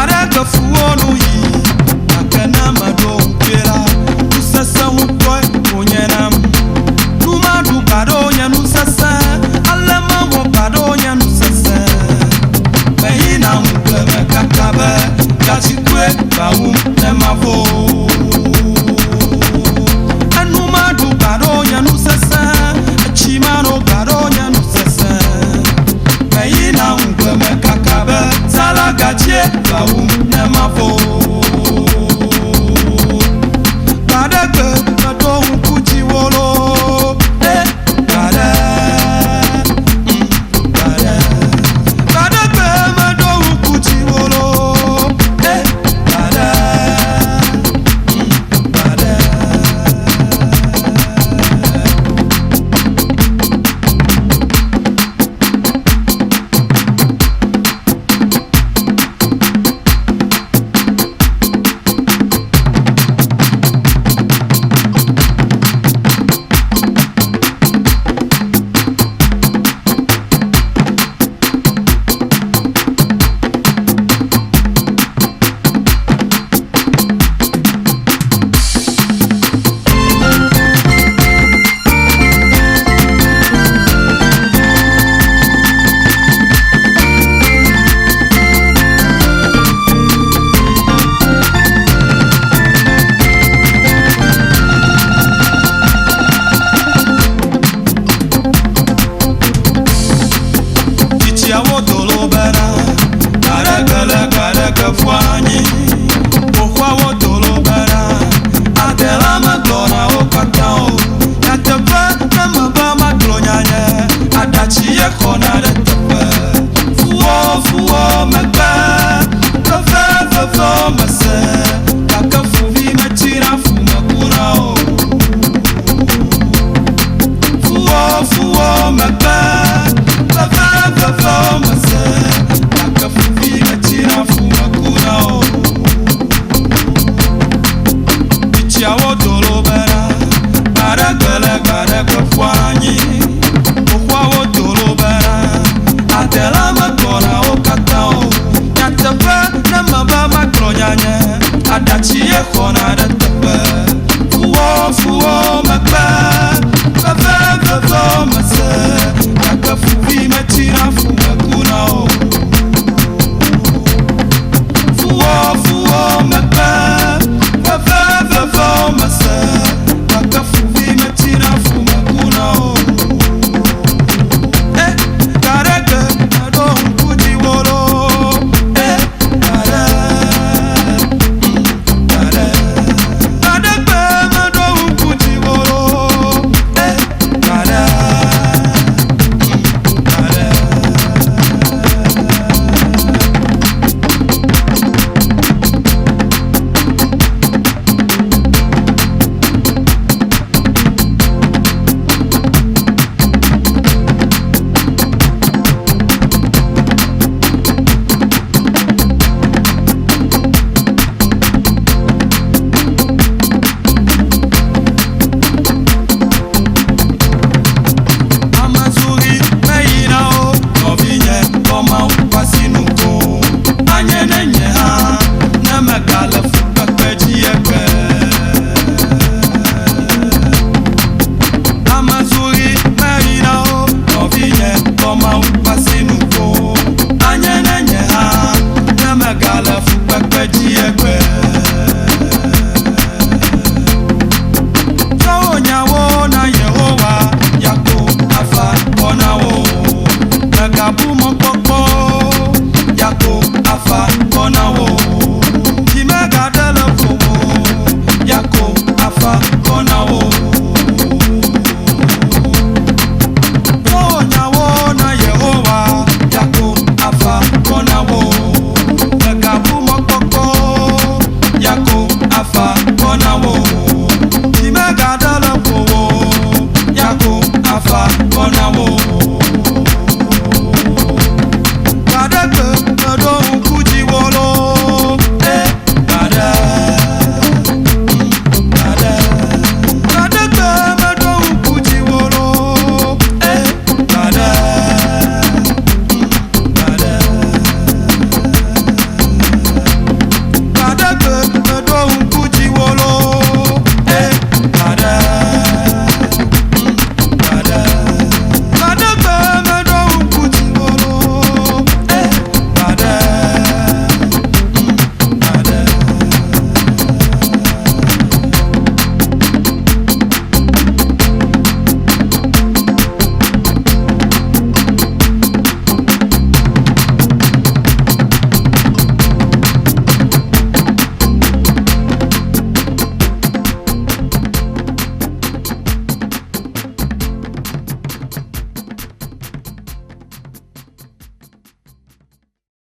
Gbaɖe gbe fuwo nu yi, gake ne meɖo ŋkue la, nu sesẽ ŋutɔe wònye nam. Nu maɖu gbaɖewo nye nu sesẽ, ale mewɔ gbaɖewo nye nu sesẽ. Meyina ŋugble me kaka be gatsikue va wum ne mavo. Enu maɖu gbaɖewo nye nu sesẽ, etsi mano gbaɖewo nye nu sesẽ. Meyina ŋugble me kaka be salagatsie va wum ne mavo. Gbaɖegbe meɖo ŋku dziwò loo, e gbaɖe, gbaɖe. Gbaɖegbe meɖo ŋku dziwò loo, e gbaɖe, gbaɖe. Tsitsiawo dolo bena gbaɖegbe le gbaɖegbe ƒu anyi. Xoxoawo dolo bena adela megblɔna wo katã o. Nyateƒe ne mebe magblɔ nyanye, aɖatsi ye xɔna ɖe teƒe. Fuwo fuwo megbe, veve vevewo mese, gake fuvi metsina fu mekuna o. Fuwo fuwo megbe, veve vevewo mese, gake fuvi metsina fu mekuna o. Tsitsiawo dolo bena gbaɖegbe le gbaɖegbe ƒu anyi. Xoxoawo dolo bena adela megblɔna wo katã o. Nyateƒe ne mebe magblɔ nyanye, aɖatsi ye xɔna ɖe teƒe. Fuwo fuwo megbe, veve vevewo mese, gake fuvi metsina fu mekuna o. Fuwo fuwo megbe, veve vevewo mese, gake fuvi metsina fu mekuna o. E gbaɖegbe meɖo ŋku dziwò loo, e gbaɖe, gbaɖe. Gbaɖegbe meɖo ŋku dziwò loo, e gbaɖe, gbaɖe. Amazuri meyina o, nɔvinye kpɔ Mawu ƒe asinu ko. Anye ne nye hã ne megale fukpekpe dzi egbe. Amazuri meyina o, nɔvinye kpɔ Mawu ƒe asinu ko. Anye ne nye hã ne megale fukpekpe dzi.